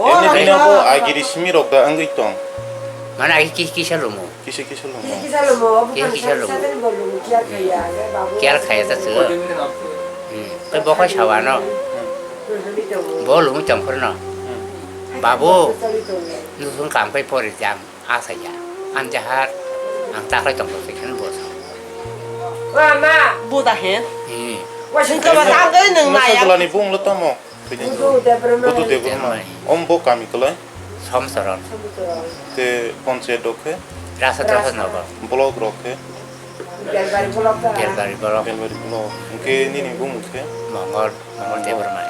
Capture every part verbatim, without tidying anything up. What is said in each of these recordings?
Ini bini abo agiri simi rok da wngwi tong. Mana agi ki-, kisa lomo. Kisa kisa lomo. Kisa kisa lomo. Kiar khaya ta tu. Hmm. Koi bokoi sawano. Hmm. Bo lomo chongkhorno. Hmm. Babu, nusung kam kai pori jam. Asaya, ang jahar, ang taklai tongkha, sekheno bo sa. Buda he. Hmm. Wasing kaba tangwi nwng naya. Sajulani bung lo tamo. Budu Debbarma. Budu Debbarma. Om bo kami kwlai? Somsoron. Te panchayat dokhe? Rasa Drosa Nogo. Block rokhe? Belbari block. Belbari block. Belbari block. Hwnkhe nini bung khe? Mongol, Mongol Debbarma.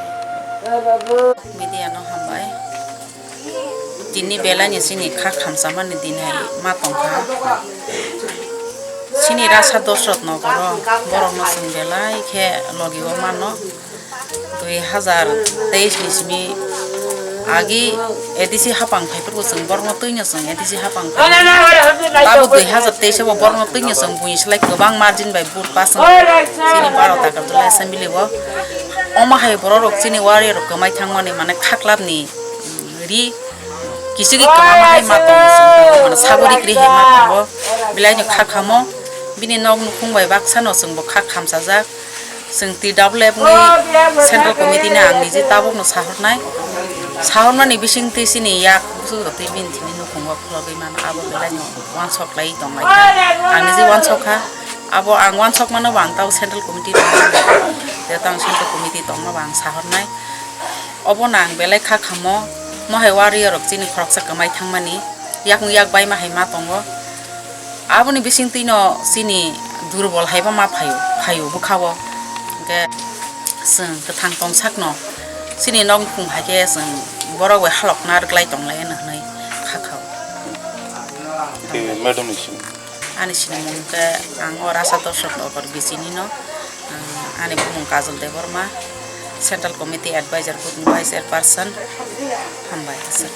Media no hambai. Tini belai ni chini kha khamchamani din hai ma tongkha. Chini rasa Dosrot nogoro borok no chwng belai khe logi o mano. Dui hazar teis ni simi agi A D C hapang phaiphuru chwng borok no twi no chwng A D C hapang phai. Tabuk dui hazar teis o bo borok no twi no chwng buini slai kwbang margin bai vote pass wng chini baro ta Assembly o. Omo hai borok rok chini warrior rok kwmai thangmani mane khaklap ni ri kichigwi kwbangma hai ma tongo chwng tongmani sagori kwrwi hai ma tongo belai no kha khamo bini nok nukhung bai baksa no chwng bo kha khamchajak chwng T W F ni central committee ni ang niji tabuk no sahornai sahormani bising twi chini yak buchuk rok twi bini thini nukhung o khulogwi mano abo belai no wansok lai tong lai kha ang niji wansok kha abo ang wansok mano bo ang tabuk central committee tongmani je tang central committee tongma bo ang sahornai. Obono ang belai kha khamo, mohai warrior rok chini khoroksa kwmai thangmani, yakung yak baima hai ma tongo. Aboni bisingtwi no chini durbol haiba ma phaio, phaio bwkhao. Hwnkhe chwng kwthang tongsak no chini nok nukhung hai khe chwng borok bai halok narwk lai tong lai hwnwi kha khao. Madam ni simi. Ani sinimung khe ang o Rasa Dorsok Nogor B C ni no, ah, ani bumung Kajol Debbarma, Central Committee Advisor Group ni Vice Chairperson, hambai aswk.